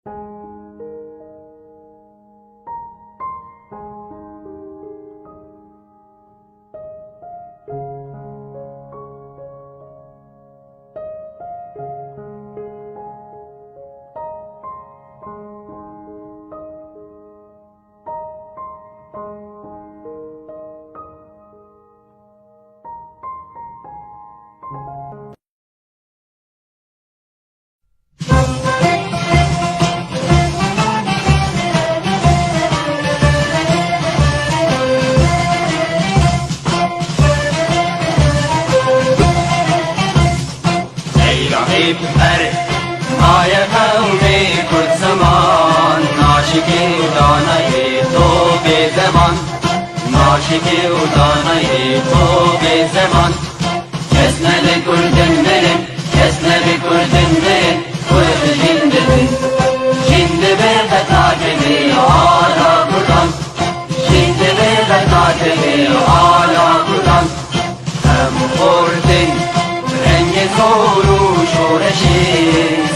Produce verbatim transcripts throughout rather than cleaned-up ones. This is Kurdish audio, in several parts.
Ey Rabîb, erê maye qewmê Kurd ziman, naşikê û danayê to bê zeman, naşikê û danayê to bê zeman. Kes nebe Kurdin mirin, kes nebe Kurdin mirin, Kurd jîn dibin. Jîn dibe qet nakeve ala Kurdan, jîn dibe qet nakeve ala Kurdan. Em xortin rengê zor û şoreşê,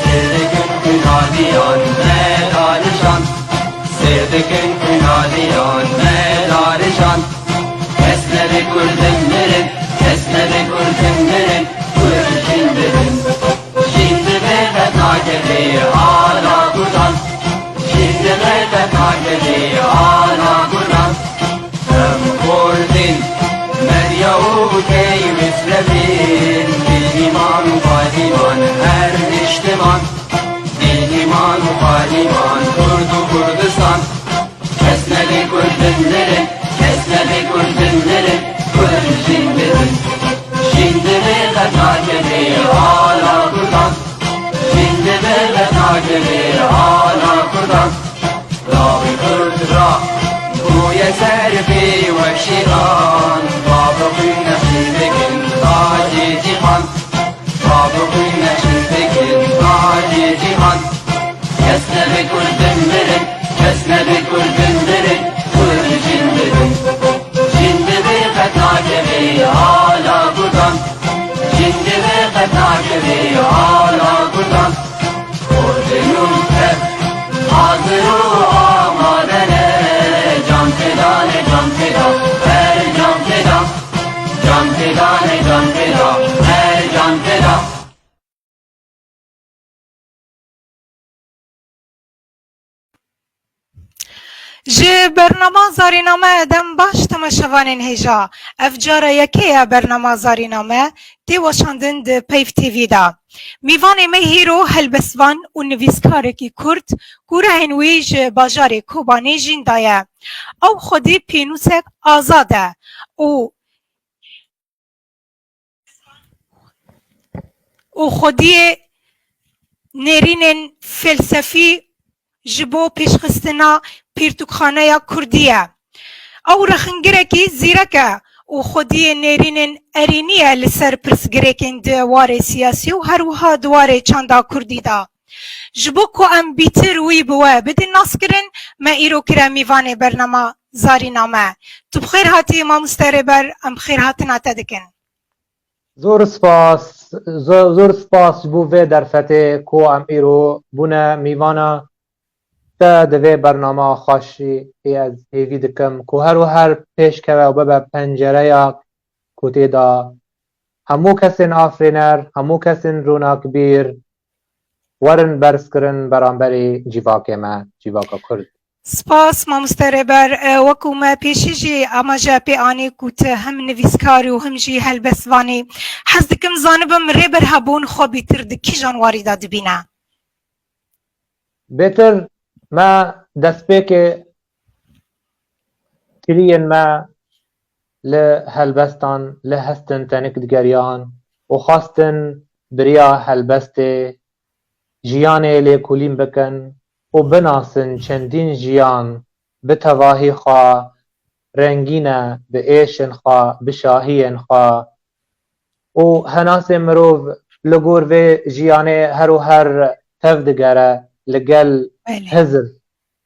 sêr dikin kunadiyan me danişan, sêr dikin kunadiyan me danişan. Kes nebe Kurdin mirin, kes nebe Kurdin mirin, Kurd jîn dibin. Jîn dibe qet nakeve ala Kurdan, jîn dibe qet nakeve ala Kurdan. Em xortin medya û key misrefin, bînîman û xalîman her niştiman, bînîman û xalîman Kurd û Kurdistan. Kes nebe Kurdin mirin, kes nebe Kurdin mirin, Kurd jîn dibin. Jîn dibe qet nakeve ala Kurdan, jîn dibe qet nakeve ala Kurdan. Lawê Kurd ra bûye ser pê wek şêxan, bavê xwe nexşî dikin tacê cîhan, bavê xwe nexşî dikin tacê cîhan. Kes nebe Kurdin mirin, kes nebe Kurdin mirin, Kurd jîn dibin. Jîn dibe qet nakeve ala Kurdan, jîn dibe qet nakeve ala Kurdan. Kurdin û Kurd hazir û amade ne, can feda ne, can feda, her can feda. Can feda ne, can feda, her can feda. Ji bernama Zarîname dem baş temaşevanên hêja. Ev cara yekê ye bernama Zarîname tê weşandin di Peyv T V de. Mîvanê me hîro helbestvan û nivîskarekî Kurd, ku rehên wî ji bajarê Kobanê jîn daye. Ew xwedî pênûsek azad e û û xwediyê nêrînên felsefî ji bo pêşxistina pirtûkxaneya kurdî ye. Ew rexingirekî zîrek e û xwediyê nêrînên erênî ye li ser pirsgirêkên di warê siyasî û her wiha di warê çanda kurdî de. Ji bo ku em bîtir wî bi we bidin naskirin, me îro kire mîvanê bernama Zarîname. Tu bi xêr hatî mamoste Rêber, em xêrhatina te dikin. Zor spas, zo-, zor spas ji bo vê derfetê ku em îro bûne mîvana te di vê bernama xweşî ê ez hêvî dikim ku her û her pêşkeve û bibe pencereya ku tê de hemû kesên afirîner, hemû kesên ronakbîr werin berzkirin beramberî cîvakê me, cîvaka Kurd. Spas, mamoste Rêber. E, wekû me pêşî jî amaje pê anî ku tu hem nivîskar û hem jî helbestvanî. Hez dikim zanibim Rêber Hebûn xwe bîtir di kîjan warî de dibîne? Bêtir me destpêkê kiriyên me li helbestan, li hestin tenik digeriyan û xwestin bi riya helbestê jiyanê lêkolîn bikin û binasin çendîn jiyan bi tevahî xwe rengîn e, bi êşên xwe, bi şahiyên xwe û henasê mirov li gor vê jiyanê her û her tev digere li gel Belê. hizir.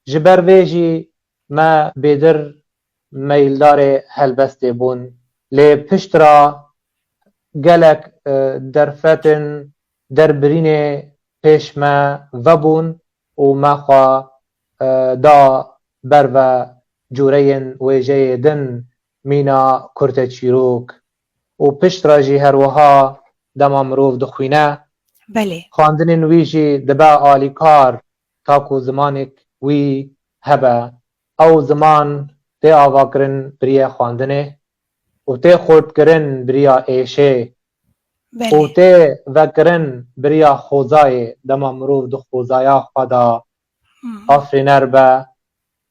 Ji ber vê jî me bêdir meyildarê helbestê bûn. Lê pişt ra gelek, e, derfetên derbirînê pêş me vebûn û me xwe, e, da ber ve cûreyên wêjeyê din mîna kurte çîrok û pişt re jî her wiha dema mirov dixwîne, Belê. xwendinên wî jî dibe alîkar ta ku zimanek wî hebe. Ew ziman tê avakirin bi riya xwendinê û tê xurtkirin bi riya êşê û Belê. tê vekirin bi riya xwezayê dema mirov di xwezaya xwe de Hmm. afirîner be,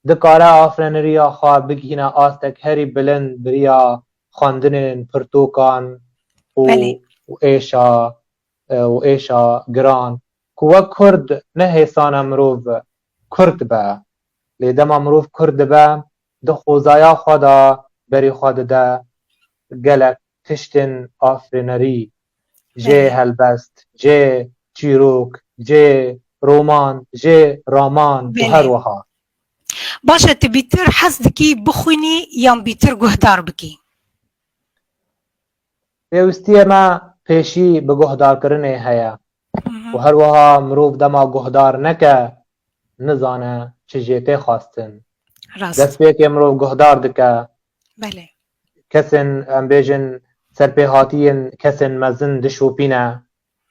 dikare afirîneriya xwe bigihîne astek herî bilind bi riya xwendinên pirtûkan û, Belê. û êşa, e, û êşa giran ku wek Kurd ne hêsan e mirov Kurd be. Lê dema mirov Kurd dibe, di xwezaya xwe de berê xwe dide gelek tiştên afirînerî, jê Belê. helbest, jê çîrok, jê roman, jê raman û Belê. her wiha. Baş e, tu bîtir hez dikî bixwînî yan bîtir guhdar bikî? Pêwistiyê me pêşî bi guhdarkirinê heye. Hı hı. Û her wiha mirov dema guhdar neke, nizane çi jê tê xwestin. Rast. Destpêkê mirov guhdar dike. Belê. Kesên, em bêjin, serpêhatiyên kesên mezin dişopîne.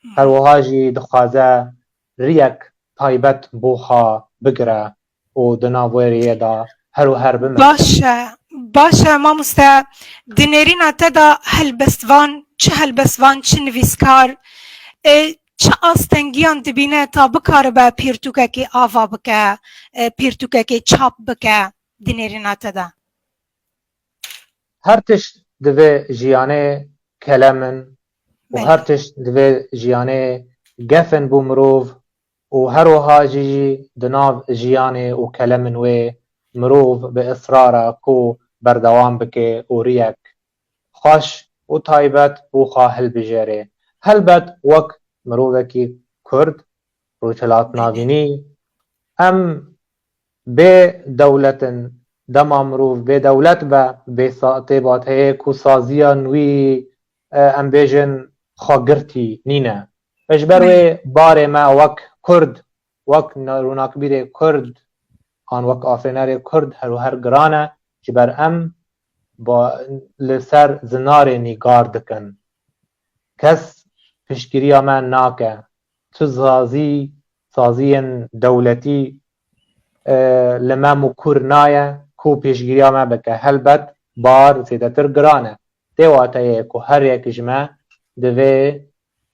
Hı. Her wiha jî dixwaze riyek taybet bo xwe bigire û di nav wê riyê de her û her bime. Baş e, baş e, mamoste, di nêrîna te de helbestvan, çi helbestvan, çi nivîskar, e, çi astengiyan dibîne ta bikaribe pirtûkekê ava bike, e, pirtûkekê çap bike di nêrîna te de? Her tişt di vê jiyanê kelem in û Belê. her tişt di vê jiyanê gef in bo mirov û her wiha jî, jî di nav jiyanê û kelemên wê mirov bi israr e ku berdewam bike û riyek xweş û taybet bo xwe hilbijêre. Helbet wek mirovekî Kurd, Rojhilat Navînî, em bê dewlet in, dema mirov bê dewlet be, bê sa-, tê bateyê ku saziyan wî, e, em bêjin xwegirtî nîne. Ji ber wê Belê. barê me wek Kurd, wek na-, ronakbîrê Kurd an wek afirînerê Kurd her û her giran e, ji ber em ba-, li ser zinarê nîgar dikin. Kes piştgiriya me nake. Tu sazî, saziyên dewletî, e, li me mikur naye ku pêşgiriya me bike. Helbet bar zêdetir giran e. Tê wateyê ku her yek ji me divê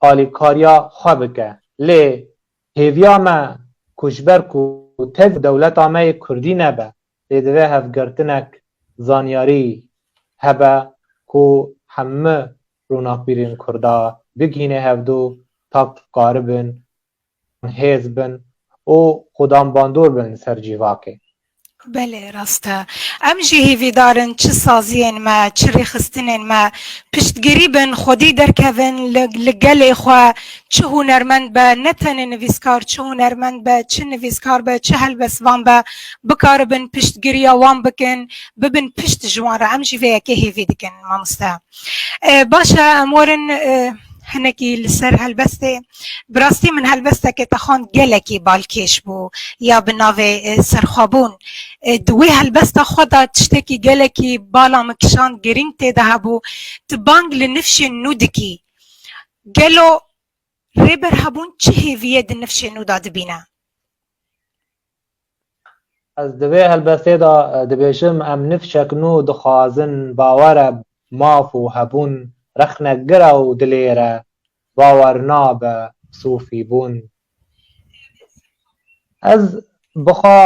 alîkariya xwe bike. Lê hêviya me ku ji ber ku tev dewleta me yê Kurdî nebe, lê divê hevgirtinek zanyarî hebe ku hemû ronakbîrên Kurda bigihîne hevdû ta ku karibin hêz bin û xudan bandor bin li ser civakê. Belê, rast e. Em jî hêvîdar in çi saziyên me, çi rêxistinên me piştgirî bin, xwedî derkevin li, li gelê xwe, çi hunermend be, ne tenê nivîskar, çi hunermend be, çi nivîskar be, çi helbestvan be, bikaribin piştgiriya wan bikin, bibin pişt ji wan re. Em jî vê yekê hêvî dikin, mamoste. E, baş e, em werin, e, hinekî li ser helbestê. Bi rastî min helbestekê te xwend gelekî balkêş bû, ya bi navê, e, Serxwebûn. E, di wê helbesta xwe de tiştekî gelekî bala min kişand, girîng tê de hebû. Tu bang li nifşên nû dikî. Gelo Rêber Hebûn çi hêviyê di nifşên nû de dibîne? Ez di vê helbestê de, e, dibêjim, em nifşek nû dixwazin, bawer e, maf û hebûn rexnek gir e û dilê re bawer nabe, sofî bûn. Ez bi xwe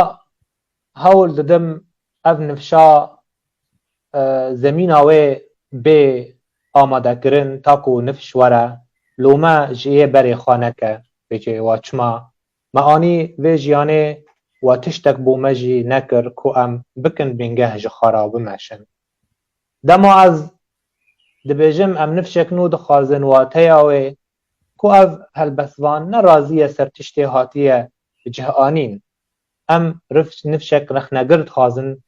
hewl didim ev nifşa, e, zemîna wê bê amadekirin, ta ku nifş were, lome ji yê berê xwe neke, bêjê wa çima me anî vê jiyanê, wa tiştek bo me jî nekir ku em bikin bingeh ji xwe re bimeşin. Dema ez dibêjim em nifşek nû dixwazin, wateya wê ku ev helbestvan ne razî ye ser tiştê hatiye bi cih anîn. Em rif-, nifşek rexnegir dixwazin,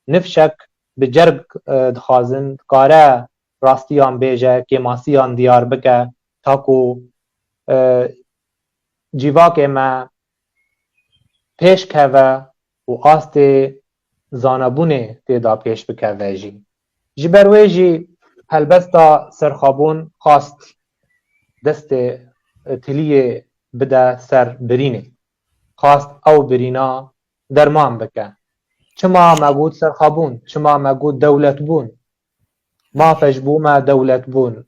nifşek bi cerg, e, dixwazin, dikare rastiyan bêje, kêmasiyan diyar bike, ta ku, e, civakê me pêş keve û astê zanebûnê tê de pêş bikeve jî. Ji ber wê jî helbesta Serxabûn xwest destê tiliyê bide ser birînê. Xwest ew birîna derman bike. Çima me got Serxabûn? Çima me got dewletbûn? Mafe ji bo me dewletbûn.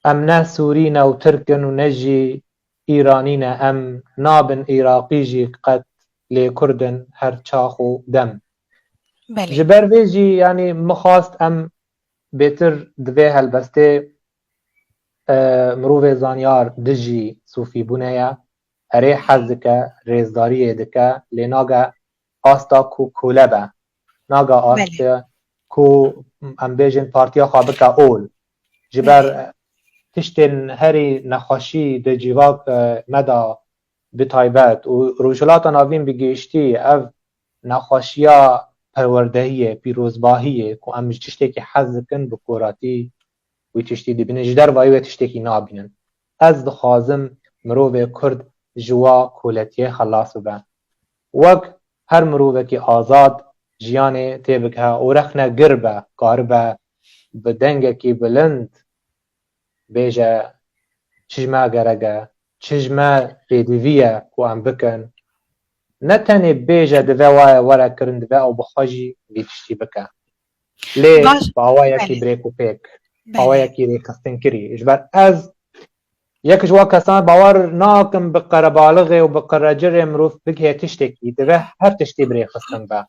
Em ne Sûrî ne û Tirk in û ne jî Îranî ne. Em nabin Îraqî jî qet, lê Kurd in her çax û dem. Belê. Ji ber vê jî, yanî, min xwest em bêtir di vê helbestê, e, mirovê zanyar dijî sûfîbûnê ye. Erê hez dike, rêzdariyê dike, lê nage asta ku kole be. Naga asta ku, em bêjin, partiya xwe bike ol. Ji ber, e, tiştên herî nexweşî di civak, e, me de bi taybet û Rojhilata Navîn bi giştî ev nexweşiya perwerdehiyê, pîrozbahiyê ku em ji tiştekî hez dikin, bi koratî wî tiştî dibînin, ji dervayî wê tiştekî nabînin. Ez dixwazim mirovê Kurd ji wa koletiyê xelas bibe. Wek her mirovekî azad jiyanê tê bike û rexne gir be, karibe bi dengekî bilind bêje, çi ji me gerek e, çi ji me pêdivî ye ku em bikin. Ne tenê bêje divê waye were kirin, divê ew bi xwe jî vî tiştî bike. Lê Baş, bi awayekî belê. Birêk û pêk, Belê. Awayekî rêxistinkirî. Ji ber ez yek ji wan kesan bawer nakim bi qerebalixê û bi qerecirê mirov bigihê tiştekî. Divê her tiştî bi rêxistin be.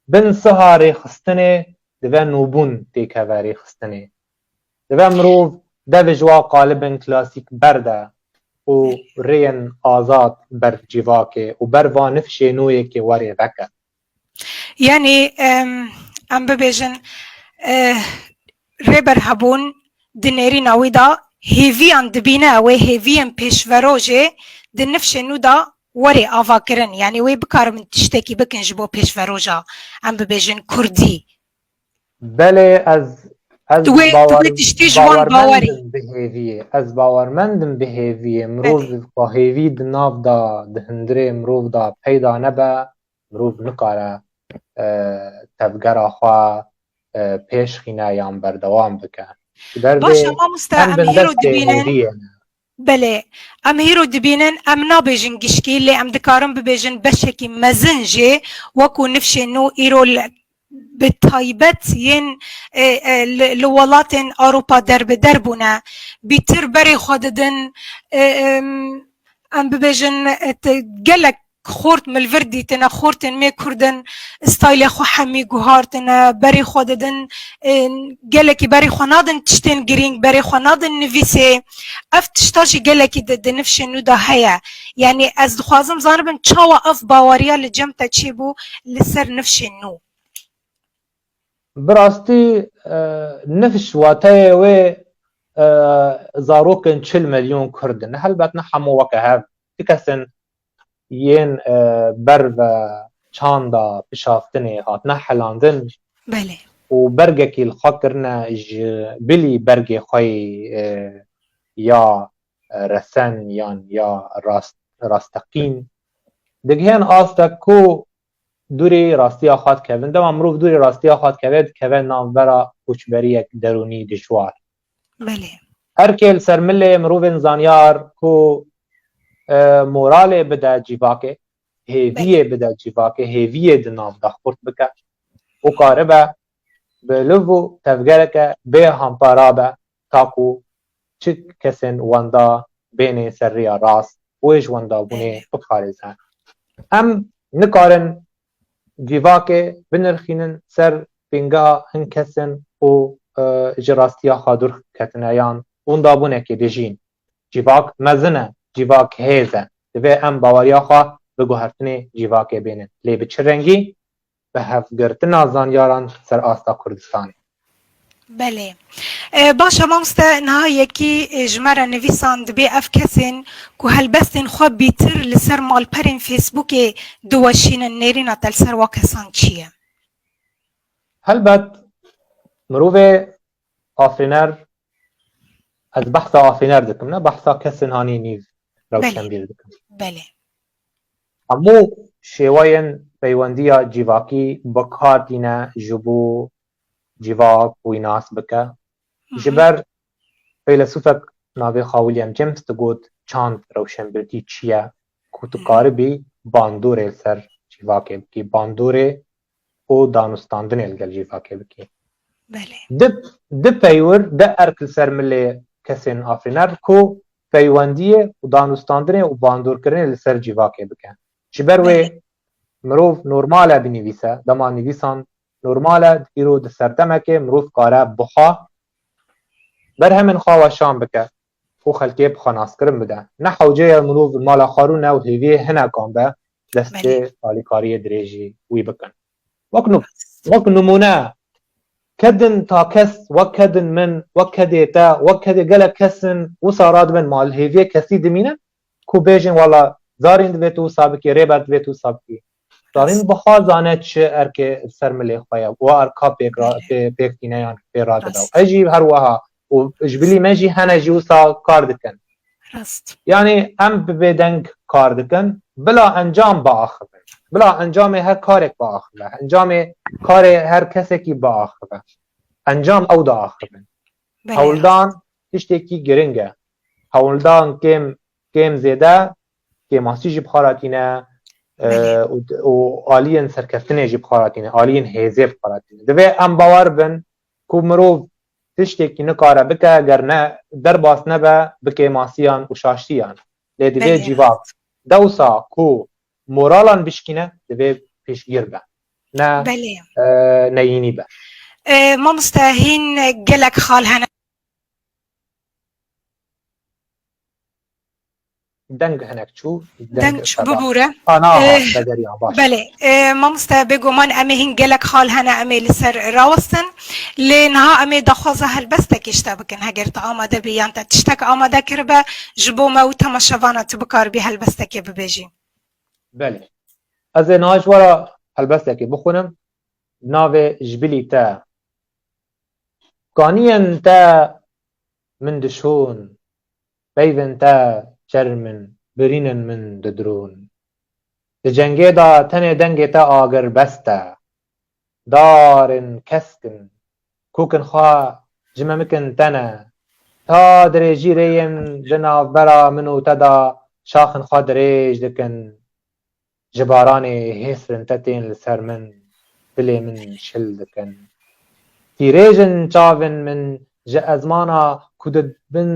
Bin siha rêxistinê divê nûbûn têkeve rêxistinê. Divê mirov dev ji wan qalibên klasîk berde û rêyên azad ber civakê û ber van nifşê nû yê ke werê veke. Yanî, em, em bibêjin, eh, Rêber Hebûn di nêrîna wî de hêviyan dibîne, wê hêviyên pêşverojê di nifşên nû de werê avakirin. Yanî wê bikaribin tiştekî bikin ji bo pêşveroja, em bibêjin, kurdî. Belê, ez, ez Tu wê, tu wê bawer-, tiştî ji wan bawermend bawerî. Im bi hêviyê. Ez bawermend im bi hêviyê. Mirov Belê. Xwe hêvî di nav de, di hundirê mirov de peyda nebe, mirov nikare, e, tevgera xwe, e, pêş xîne yan berdewam bike. Ji ber Baş vê e, mamoste, em em hîro dibînin. Hêviyê ne. Belê, em hîro dibînin, em nabêjin gişkî, lê em dikarin bibêjin beşekî mezin jê, wekû nifşên nû îro li, bi taybet yên, e, e, li, li welatên Ewropa derbeder bûne. Bîtir berê xwe didin, e, em, em bibêjin, e, te-, gelek xort milvir dîtine, xortên me Kurd in, staylê xwe hemî guhartine, berê xwe didin, e, gelekî berê xwe nadin tiştên girîng, berê xwe nadin nivîsê. Ev tişta jî gelekî di, di nifşên nû de heye. Yanî ez dixwazim zanibim çawa ev baweriya li cem te çêbû li ser nifşên nû? Bi rastî, e, nifş wateyê wê, e, zarokên çil milyon Kurd in. Helbet ne hemû weke hev. Ti kes in yên, e, ber ve çanda pişaftinê hatine helandin Belê. Û bergekî li xwe kirine ji bilî bergê xwe yê, e, ya, e, resen yan ya rast-, rasteqîn. Digihên astek ku dûrî rastiya xwe dikevin. Dema mirov dûrî rastiya xwe dikeve, dikeve navbera koçberiyek derûnî dijwar. Belê. Erkê li ser milê mirovên zanyar ku, e, moralê bide cîvakê, hêviyê Belê. Bide cîvakê, hêviyê di nav de xurt bike û karibe bi liv û tevgereke bê hampara be, ta ku çi kesên wenda bênê ser rêya rast û ê ji wendabûnê Belê. Biparêze. Em nikarin cîvakê binirxînin ser pêngeha hin kesin û, e, ji rastiya xwe dûr ketine yan wendabûnekê dijîn. Civak mezin e, civak hêz e. Divê em baweriya xwe bi guhertinê civakê bênin. Lê bi çi rengî? Bi hevgirtina zanyaran ser asta Kurdistanê. Belê. E, baş e, mamoste, niha yekî, e, ji me re nivîsand, dibê ev kesên ku helbestên xwe bîtir li ser malperên Facebookê diweşînin, nêrîna te li ser wa kesan çi ye? Helbet, mirovê afirîner, ez behsa afirîner dikim, ne behsa kesên hanî nîv Belê. Rewşenbîr dikim. Belê. hemû şêweyên peywendiya civakî bi kar tîne ji bo civak wî nas bike. Ji ber feylesûfek navê xwe William James digot, çand rewşenbirtî çi ye, ku tu karibî bandorê li ser civakê bikî, bandorê û danûstandinê li gel civakê bikî. Belê. Di, di peywir, di erk li ser milê kesên afirîner ku peywendiyê û danûstandinê û bandorkirinê li ser civakê bike. Ji ber wê Belê. mirov normal e binivîse, dema nivîsan normal e, îro di serdemekê mirov kare buha berhemên xwe weşan bike û xelkê bi xwe naskirin bide. Ne hewce ye mirov mala xwe rûne û hêviyê hinekan be destê Belê. alîkariyê dirêjî wî bikin. Wek nu-, wek nimûne, kedin ta kes, wek kedin min, wek kedê te, wek kedê gelek kes in, wisa radibin mal hêviyê kesî dimînin, ku bêjin, wala zarîn divê tu wisa bikî, rêber divê tu wisa bikî. Zarîn Rast. Buha zane çi erkê ser milê xwe ye, wa erka pêk ra-, Belê. pê-, pêk tîne yan pê radibe. Rast. Ez jî her weha û ji bilî me jî hene jî wisa kar dikin. Rast. Yanî em bi bêdeng kar dikin, bila encam biaxivin. Bila encamê her karek biaxive. Encamê karê her kesekî biaxive. Encam ew diaxivin. Belê. Hewldan tiştekî giring e. Hewldan kêm, kêm zêde, kêmasî jî bi xwe re tîne, e, Belê. û, û aliyên serkeftinê jî bi xwe re tîne, aliyên hêzê bi xwe re tîne. Divê em bawer bin ku mirov tiştekî nikare bike, ger ne derbas nebe bi kêmasiyan û şaştiyan. Lê divê Belê. civak dewsa ku moralan bişkîne, divê piştgir be. Ne, Belê. e, neyînî be. E, mamoste, hîn gelek xal hene. Deng hinek çû. Deng çû, teba. Bibûre. Ana, Eh, bederiyan, baş. Belê, e, mamoste, bêguman em ê hîn gelek xal hene, em ê li ser rawestin. Lê niha em ê daxwaza helbestekê ji te bikin, heger tu amade bî, yan te tiştek amade kiribe, ji bo me û temaşevana tu bikaribî helbestekê bibêjî. Belê. Ez ê niha ji we re helbestekê bixwînim. Navê Ji bilî te. Kaniyên te min dişon, peyvên te çerm in, birînên min didirûn. Di cengê de tenê dengê te agirbest e. Darên kesk in, kokin xwe ji memikin te ne. Ta dirêjî rêyên di navbera min û te de şaxên xwe dirêj dikin. Ji baranê hêsrên te tên li ser min, dilê min şil dikin. Tîrêjin çavên min ji ezmana ku di bin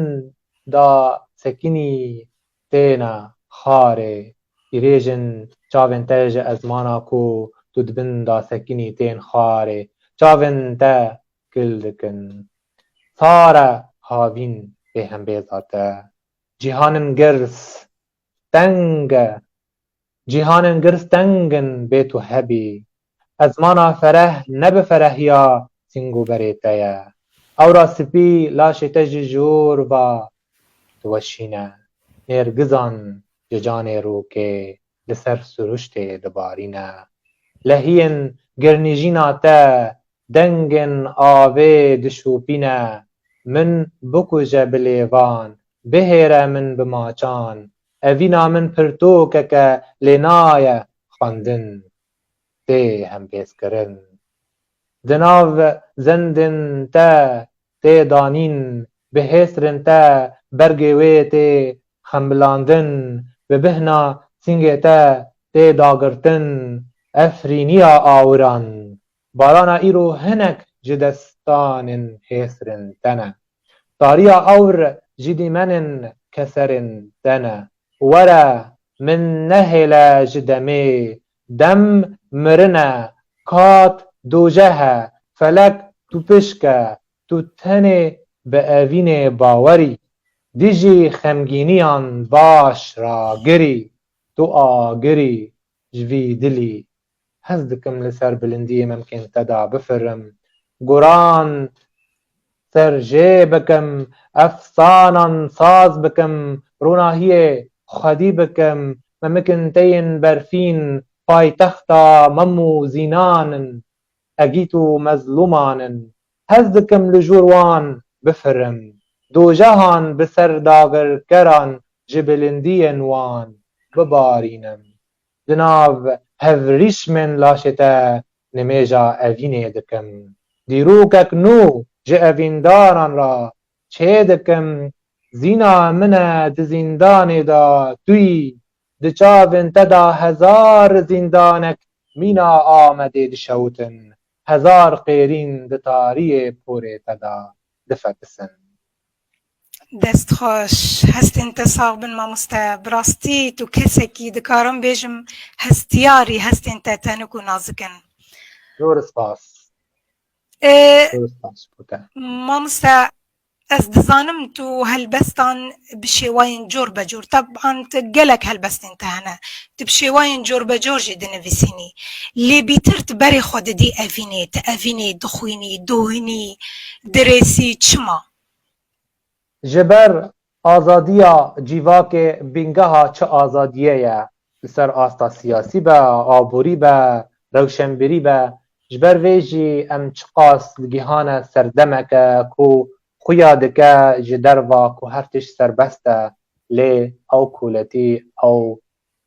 da sekinî têne xarê. Tîrêjin çavên te ji ezmana ku tu di bin da sekinî tên xarê. Çavên te kil dikin. Sar e havîn bêhembêza te. Cîhanin girs teng e. Cîhanên girs teng in bê tu hebî. Ezmana fereh ne bi ferehiya sîng û berê te ye. Ewra spî laşê te ji jor va diweşîne. Nêrgizan ji canê rokê li ser siruştê dibarîne. Lehiyên girnîjîna te dengên avê dişopîne. Min bikuje bi lêvan, bihêre min bi maçan. Evîna min pirtûkeke lê naye xwendin, tê hembêzkirin. Di nav zendên te tê danîn, bi hêsrên te bergê wê tê xembilandin, bi bihna sîngê te tê dagirtin, efrîniya awiran. Barana îro hinek ji destanên hêsrên te ne. Tariya ewr ji dîmenên keserên te ne. Were, min nehêle ji demê. Dem mirin e, kat dojeh e, felek tu pişk e, tu tenê bi evînê bawerî. Dijî xemgîniyan baş ragirî, tu agirî ji vî dilî. Hez dikim li ser bilindiyê memkên te de bifirim. Guran ser jê bikim, efsanan saz bikim, ronahiyê xwedî bikim. Memikên te yên berfîn paytexta mem û zînan in, egît û mezlûman in. Hez dikim li jor wan bifirim. Dojehan bi ser dagirkeran ji bilindiyên wan bibarînim. di nav hevrîşmên laşê te nimêja evînê dikim. Dîrokek nû ji evîndaran re çê dikim. Zîna min e di zîndanê de tu yî. Di çavên te de hezar zîndanek mîna Amedê dişewitin. Hezar qêrîn di tariyê porê te de difetisin. Dest xweş. Hestên te sax bin mamoste. Bi rastî tu kesekî dikarim bêjim hestiyarî hestên te tenik û nazik in. Zor spas. Ê, Zor spas ji bo te. Mamoste, ez dizanim tu helbestan bi şêwayên cor be cor, teban tu gelek helbestên te hene, tu bi şêwayên cor be cor jî dinivîsînî. Lê bîtir tu berê xwe didî evînê, tu evînê dixwînî, dohînî, dirêsî, çima? Ji ber azadiya cîvakê bîngeha çi azadiyê ye, li ser asta siyasî be, aborî be, rewşenbîrî be, ji ber vê jî em çiqas digihane serdemeke ku xuya dike ji derva ku her tişt serbest e, lê ew koletî, ew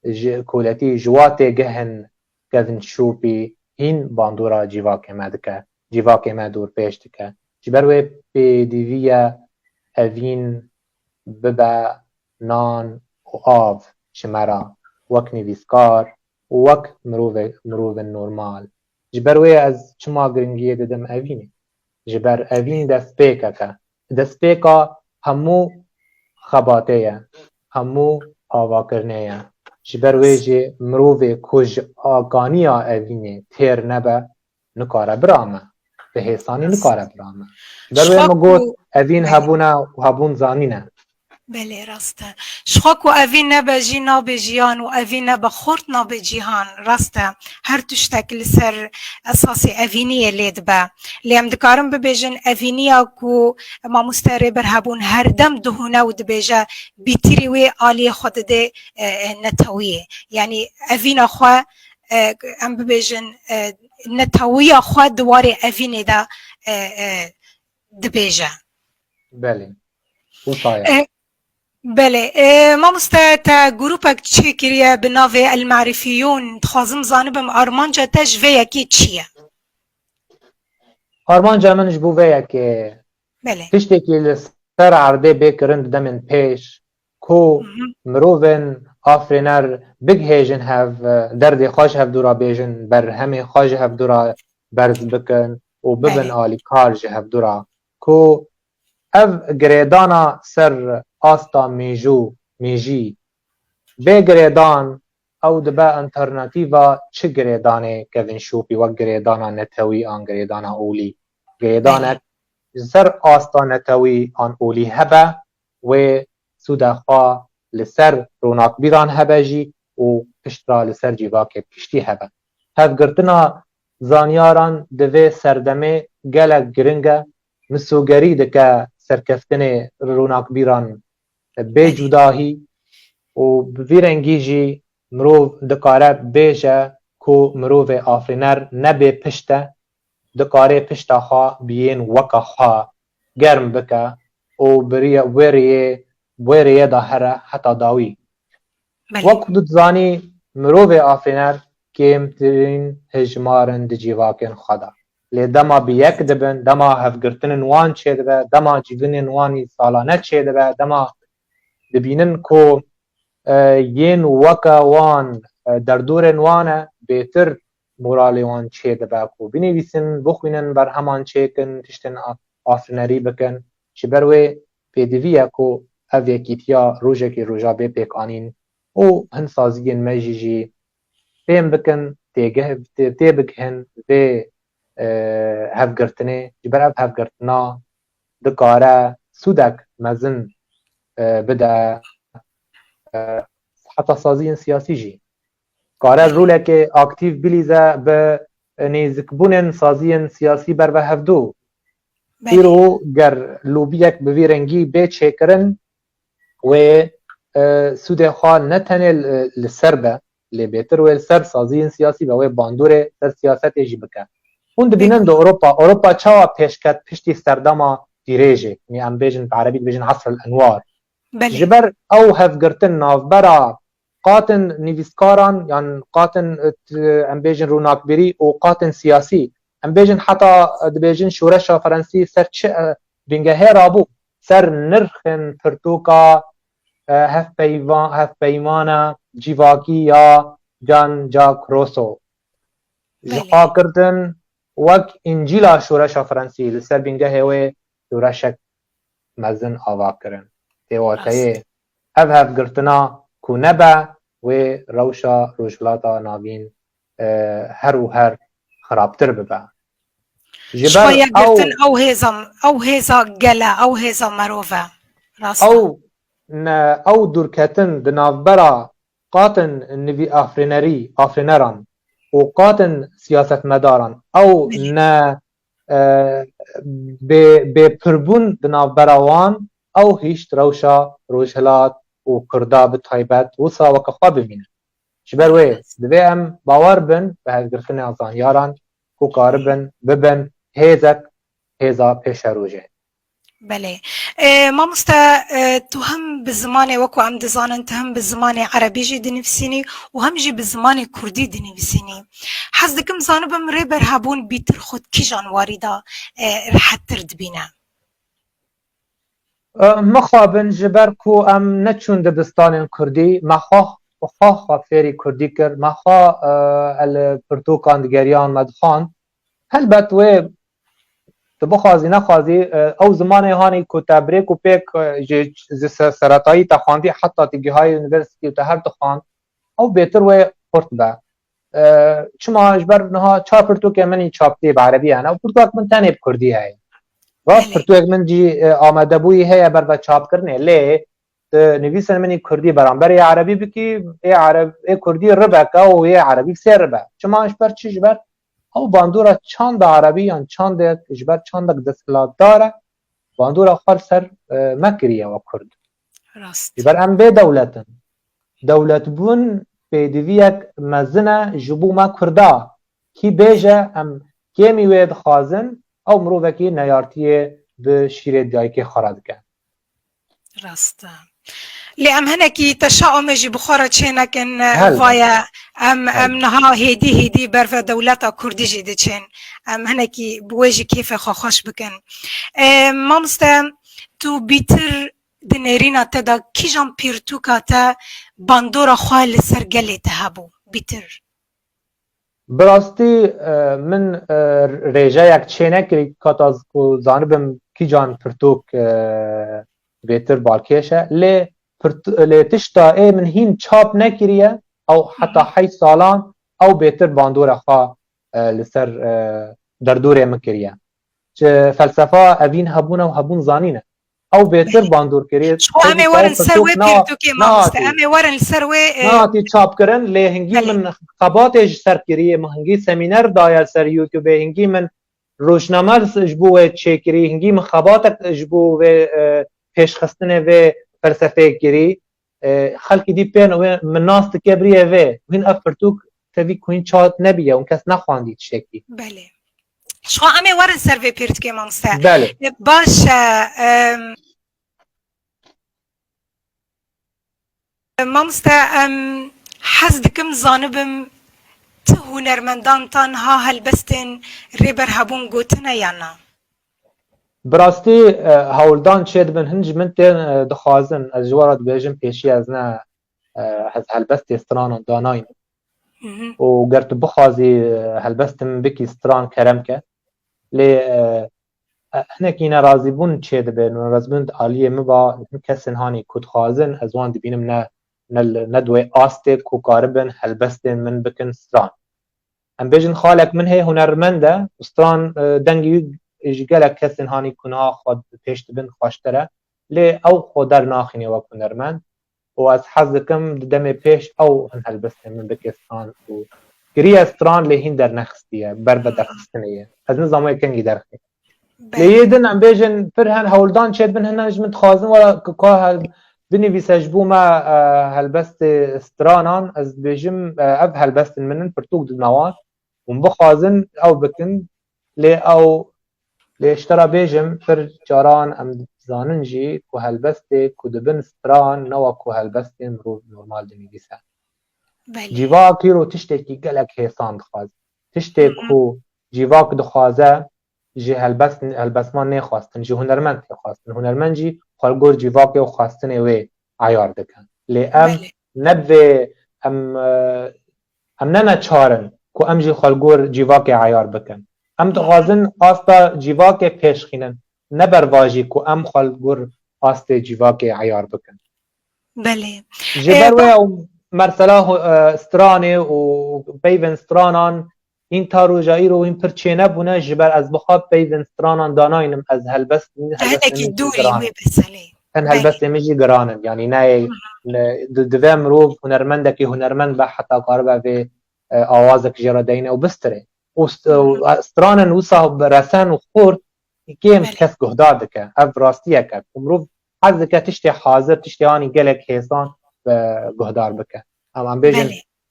ji koletî ji wa têgeh in kevin şopî hîn bandora cîvakê me dike, cîvakê me dorpêç dike. Ji ber wê pêdivî ye evîn bibe nan û av ji me re wek nivîskar û wek mirove-, mirovên normal. Ji ber wê ez çima giringiyê didim evînê? Ji ber evîn destpêkek e. Destpêka hemû xebatê ye, hemû avakirinê ye. Ji ber wê jî mirovê ku ji akaniya evînê têr nebe, nikare birame. Bi hêsanî nikare birame. Ji ber wê min got, evîn hebûn e û hebûn zanîn e. Belê, rast e. Ji xwe ku evîn nebe jî nabe jiyan û evîn nebe xort nabe cîhan. Rast e. Her tiştek li ser esasê evîniyê lê dibe. Lê em dikarin bibêjin evîniya ku mamoste Rêber Hebûn her dem dihûne û dibêje bîtirî wê aliyê xwe dide, e, e, netewiyê. Yanî evîna xwe, e, em bibêjin, e, netewiya xwe di warê evînê de, e, e, dibêje. Belê. Wisa ye. E, belê. E, mamoste, te grûpek çêkiriye bi navê El Marifiyûn. Dixwazim zanibim armanca te ji vê yekê çi ye? Armanca min ji bo vê yekê, belê, tiştekî li ser erdê bê kirin di demên pêş, ku, mhm, mirovên afirîner bigihêjin hev, derdê xwe ji hevdû re bêjin, berhemê xwe ji hevdû re berz bikin û bibin, belê, alîkar ji hevdû re, ku ev girêdana ser asta mêjû, mêjî, bê girêdan ew dibe alternatîva çi girêdanê kevin şopî wek girêdana netewî an girêdana olî? Girêdanek ji ser asta netewî an olî hebe, wê sûda xwe li ser ronakbîran hebe jî û piştre li ser cîvakê piştî hebe. Hevgirtina zanyaran di vê serdemê gelek giring e, misogerî dike serkeftinê ronakbîran bê cudahî û bi vî rengî jî mirov dikare bêje ku mirovê afirîner ne bê pişt e, dikare pişta xwe bi yên weke xwe germ bike û bi rêya, wê rêyê, wê rêyê de here heta dawî. Belê. Wek tu dizanî, mirovê afirîner kêmtirîn hejmar in di cîvakên xwe de. Lê dema bi yek dibin, dema hevgirtinên wan çêdibe, dema civînên wan î salane çêdibe, dema dibînin ku, e, yên weke wan, e, derdorên wan e, bêtir moralê wan çêdibe ku binivîsin, bixwînin, berheman çêkin, tiştên a-, afirînerî bikin. Ji ber wê pêdivî ye ku ev yekîtiya rojekî roja bê pêkanîn û hin saziyên me jî jî fêm bikin, têgeh-, tê-, têbigihin vê, e, hevgirtinê. Ji ber ev hevgirtina dikare sûdek mezin, e, bide, e, heta saziyên siyasî jî. Kare rolekê aktîv bilîze bi nêzikbûnên saziyên siyasî ber ve hevdû. Belê. Îro ger lobiyek bi vî rengî bê çêkirin, wê, e, sûdê xwe ne tenê li, li ser be, lê bêtir wê li ser saziyên siyasî be, wê bandorê ser siyasetê jî bike. Hûn dibînin, belê, di Ewropa, Ewropa çawa pêş ket piştî serdema dirêjê, yanî em bêjin, bi erebî dibêjin Asr el Enwar. Belê. Ji ber ew hevgirtin navbera qatin nivîskaran, yan qatin, e, t-, em bêjin rûnakbîrî û qatin siyasî. Em bêjin heta, e, dibêjin şoreşa Frensî ser çi, e, bingehê rabû? Ser nirxên pirtûka, e, hevpeyva-, hevpeymana civakî ya Jean-Jacques Rousseau. Ji Belê. xwe girtin wek Încîla şoreşa Frensî, li ser bingehê wê şoreşek mezin ava kirin. Tê wateyê Rast. ev hevgirtina ku nebe, wê rewşa Rojhilata Navîn, e, her û her xirabtir bibe. Ji Ji ber xwe yek ew girtin ew hêza, ew hêza gel e, ew hêza merov e. Rast e. ew ne, ew dûrketin di navbera qatin nivî-, afrênerî, afrêneran û qatin siyasetmedaran, ew Belê. ne, e, bê, bêpirbûn di navbera wan, ew hişt rewşa Rojhilat û Kurda bi taybet wisa weke xwe bimîne. Ji ber wê divê em bawer bin bi hevgirtina zanyaran ku karibin bibin hêzek, hêza pêşerojê. Belê. E, mamoste, e, tu hem bi zimanê, wekî em dizanin, tu hem bi zimanê erebî jî dinivîsînî û hem jî bi zimanê kurdî dinivîsînî. Hez dikim zanibim Rêber Hebûn bîtir xwe di kîjan warî de, e, rehettir dibîne? E, mixabin ji ber ku em neçûn dibistanên kurdî, me xwe, xwe, xwe fêrî kurdî kir, me xwe, e, li pirtûkan digeriyan, me dixwand. Helbet wê tu bixwazî nexwazî, e, ew zimanê hanî ku te bi rêk û pêk, e, ji, ji se-, seretayî te xwendî heta tu gihayî unîversîtî û te her dixwand, ew bêtir wê xurt be. E, çima ji ber niha çar pirtûkê min î çap tê bi erebî hene û pirtûk min tenê bi kurdî heye. Rast Belê. pirtûk min jî, e, amadebûyî heye ber ve çapkirinê, lê tu nivîsên min î kurdî beramberê erebî bikî, ê ereb-, ê kurdî ribeke û ê erebî sê ribe. Çima ji ber çi? Ji ber ew bandora çanda erebî yan çandek ji ber çandek desthilatdar e, bandora xwe li ser, e, me kiriye we kurd. Rast. Ji ber em bê dewlet in. Dewletbûn pêdiviyek mezin e ji bo me kurda. Kî bêje em kêmî wê dixwazin, ew mirovekî neyartiyê bi şîrê dayikê xwe re dike. Rast e. Lê em hinekî teşa Amê jî bi xwe re çê nekin, Helbet. vaye em, Helbet. em niha hêdî hêdî ber ve dewleta kurdî jî diçin. Em hinekî bi wê jî kêfê xwe xweş bikin. E, mamoste, tu bîtir di nêrîna te de kîjan pirtûka te bandora xwe li ser gelê te hebû? Bîtir. Bi rastî, e, min, e, rêjeyek çê nekirî, kata z-, ku zanibim kîcan pirtûk, e, bêtir balkêş e. Lê pirt-, lê tişta ê min hîn çap nekiriye, ew heta Hı hı. heyş salan, ew bêtir bandora xwe, e, li ser, e, derdorê min kiriye. Ji felsefa evîn hebûn û hebûn zanîn e. Ew bêtir Belê. bandor kirî. Ji xwe em ê werin ser wê pirtûk na-, pirtûkê mamoste. Em ê werin li ser wê, e, Nehatî çapkirin, lê hingî Belê. min xebatê ji ser kirî, min hingî semîner daye ser YouTubeê, hingî min rojname ji bo wê çêkirî, hingî min xebatek ji bo wê, e, pêşxistinê vê felsefeyê kirî. E, xelkî dî pê wê min nas dike birî vê. Hûn ev pirtûk tevî ku hîn çap nebiye, hûn kes nexwendî tiştekî. Belê. Ji xwe em ê werin ser vê pirtûkê mamoste. Belê. E, baş e, em, mamoste, em, hez dikim zanibim ti hunermendan te niha helbestên Rêber Hebûn gotine ya na? Bi rastî, e, hewldan çêdibin, hin ji min tên, e, dixwazin. Ez ji we re dibêjim, pêşî ez ne, e, ez helbestê stranan danaynim. Hı hı. Û ger tu bixwazî, e, helbestê min bikî stran, kerem ke. Lê, e, e, hinekî nerazîbûn çêdibe, nerazîbûn di aliyê min ve, hin kesên hanî ku dixwazin, ez wan dibînim ne, ne, ne di wê astê ku karibin helbestên min bikin stran. Em bêjin xalek min hê hunermend e, stran, e, dengî wî ji gelek kesên hanî ku niha xwe pêş dibin xweştir e. Lê ew xwe dernaxîne wek hunermend û ez hez dikim di demê pêş ew hin helbestên min bike stran û kiriye stran lê hîn dernexistiye, ber ve derxistinê ye. Ez nizanim wê kengî derxî. Lê Belê. yê din em bêjin pir hin hewldan çêdibin, hine ji min dixwazin were ku ka hel-, binivîse ji bo me, e, helbestê stranan, ez dibêjim, e, ev helbestên min in, pirtûk didime wan. Hûn bixwazin ew bikin, lê ew, lê ji te re bêjim, pir caran em dizanin jî ku helbestê ku dibin stran ne wek ku helbestên mirov normal dinivîse. Cîvak îro tiştekî gelek hêsan dixwaze. Tiştê ku cîvak dixwaze, ji helbest, helbestvan nêxwastin, ji hunermend tê xwastin. Hunermend jî xwe li gor cîvakê û xwestinê wê eyar dikin. Lê em ne bi vê, em, e, em ne neçar in ku em jî xwe li gor cîvakê eyar bikin. Em dixwazin asta cîvakê pêşxînin, ne bervajî ku em xwe li gor astê cîvakê eyar bikin. Belê. Ji ber wê ew mersela, e, stranê û peyvên stranan hîn ta roja îro hîn pir çênebûne, ji ber ez bi xwe peyvên stranan danaynim, ez helbest, helbestên min jî giran in. Hin helbestên min jî giran in. Yanî neyê, ne, di-, divê mirov hunermendekî hunermend be heta karibe vê, e, awazek jê re deyne û bistirê. Û st-, û, e, stranên wisa resen û xurt kêm kes guhdar dike. Ev rastiyek e. Ku mirov hez dike tiştê hazir, tiştê anî gelek hêsan, e, guhdar bike. Em, em bêjin,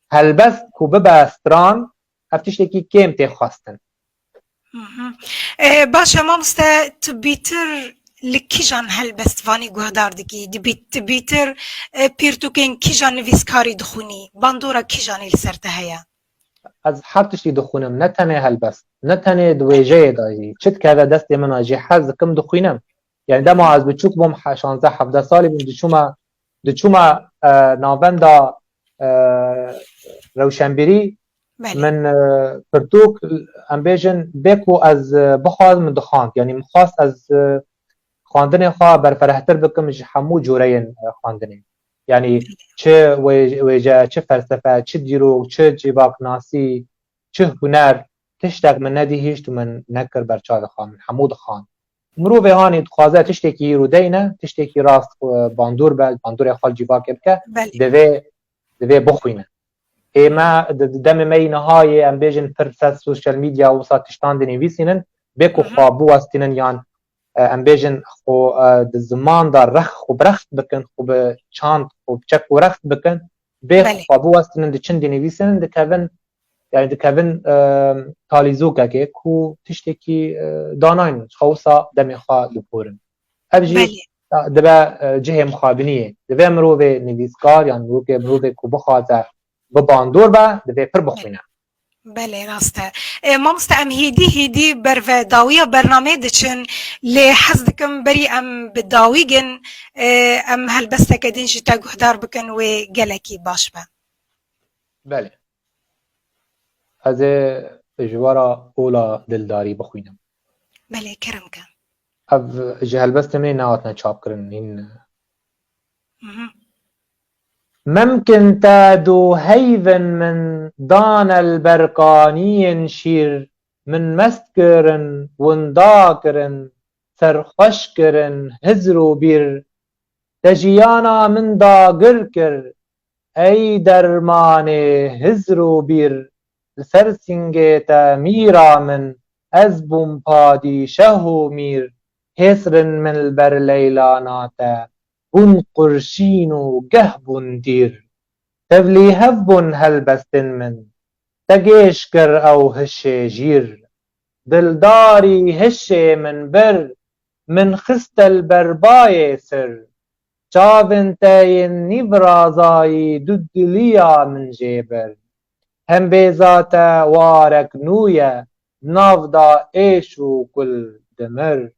helbest ku bibe stran, ev tiştekî kêm tê xwestin. E, baş e, mamoste, tu bîtir li kîjan helbestvanî guhdar dikî? Dibî-, tu bîtir, e, pirtûkên kîjan nivîskarî dixwînî? Bandora kîjanî li ser te heye? Ez her tiştî dixwînim, ne tenê helbest, ne tenê di wêjeyê de jî, çi dikeve destê min a jî hez dikim dixwînim. Yani dema ez biçûk bûm, he-, şazdeh hevdeh salî bûm, diçûme, diçûme, e, navenda, e, rewşenbîrî, min, e, pirtûk, em bêjin, bê ku ez, e, bixwazim, min dixwand. Yani min xwest ez, e, xwendinê xwe berfirehtir bikim ji hemû cûreyên, e, xwendinê. Yani çi wê-, wêje, çi felsefe, çi dîrok, çi civaknasî, çi huner, tiştek min nedihîşt û min nekir ber çavê xwe, min hemû dixwand. Mirovê hanî dixwaze tiştekî îro deyne, tiştekî rast, e, bandor be, bandorê xwe li civakê bike, divê, divê bixwîne. Ê me, di, di demê me yî niha yê, em bêjin, pir ser sosyal medya wisa tiştan dinivîsînin, bê ku xwe biwestînin yan, e, em bêjin, xwe, e, di ziman de rex, xwe bi rext bikin, xwe bi çand, xwe bi çek û rext bikin, bê xwe biwestînin, diçin dinivîsînin, dikevin, yani dikevin, e, talîzokekê ku tiştekî, e, danaynin, xwe wisa demê xwe diporin. Ev jî dibe, e, cihê mixabiniyê. Divê mirovê nivîskar yan mirovê, mirovê ku bixwaze bi bandor be, divê pir bixwîne. Belê, rast e. E, mamoste, em hêdî hêdî ber ve dawiya bernameyê diçin, lê hez dikim berî em bi dawî gin, e, em helbesteke din ji te guhdar bikin, wê gelekî baş be. Belê. Ez ê ji we re ola dildarî bixwînim. Belê, kerem ke. Ev ji helbestê min ê nehatine çapkirin, hîn. Mhm. Mimkin te du heyvin min dane li ber kaniyên şîr, min mest kirin, winda kirin, serxweş kirin, hizr û bîr. Te jiyana min dagir kir, ey dermanê hizr û bîr. Li ser sîngê te mîra min, ez bûm padîşah û mîr. Hêsrin min li ber leylana te bûn qurşîn û geh bûn dîr. Tevlî hev bûn helbestên min, te gêj kir ew hişê jîr. Dildarî hişê min bir, min xiste li ber bayê sir. Çavên te yên nîvrazayî dudiliya min jê bir. Hembêza te warek nû ye, di nav da êş û kul dimir.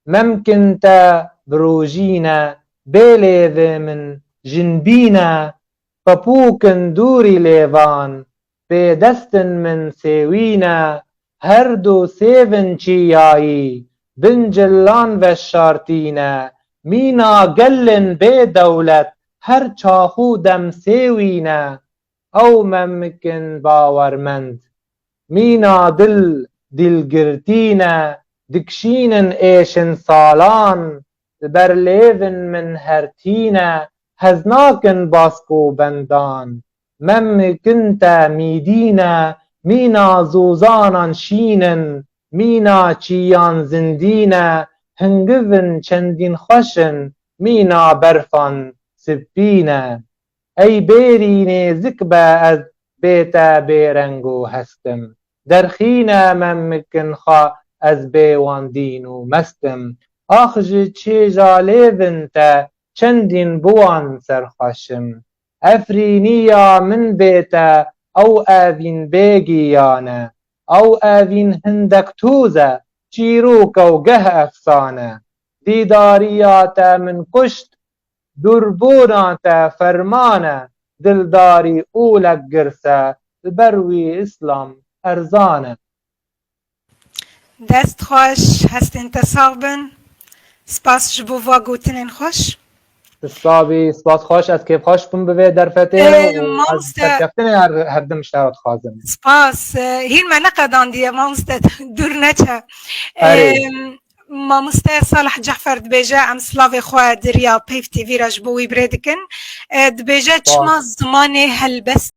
Memkin te bi rojî ne, bê lêvê min jinbî ne, pepûkin dûrî lêvan, bê destin min sêwî ne, her du sêvin çiyayî, bin cilan veşartî ne, mîna gelin bê dewlet, her çax û dem sêwî ne. Ew memkin bawermend, mîna dil dîlgirtî ne, dikşînin êşin salan, li ber lêvin min hertî ne, hez nakin bask û bendan. Memkin te mîdî ne, mîna zozanan şîn in, mîna çiyan zindî ne, hingivin çendîn xweş in, mîna berfan sipî ne. Ey bêrî nêzik be ez bê te bêreng û hest im. Derxîne memkin xwe ez bê wan dîn û mest im. Ax ji çêja lêvin te çendîn bi wan serxweş im. Efrîniya min bê te, ew evîn bê giyan e. Ew evîn hindek toz e, çîrok e û geh efsane. Dîdariya te min kuşt, durbona te ferman e. Dildarî olek girs e, li ber wî Îslam erzan e. Dest xweş, hestên te sax bin. Spas ji bo va gotinên xweş. Spas bî, spas xweş, ez kêfxweş bûm bi vê derfetê Ee, û ez mamoste- serkeftinê her, her dim ji te re dixwazim. Spas. Ee, hîn me neqedandiye, mamoste, dûr neçe. Erê. Ee, mamoste Salih Cafer dibêje, em slavê xwe di riya Peyv T V re ji bo wî birê dikin. Ee, dibêje, Spas. Çima zimanê helbest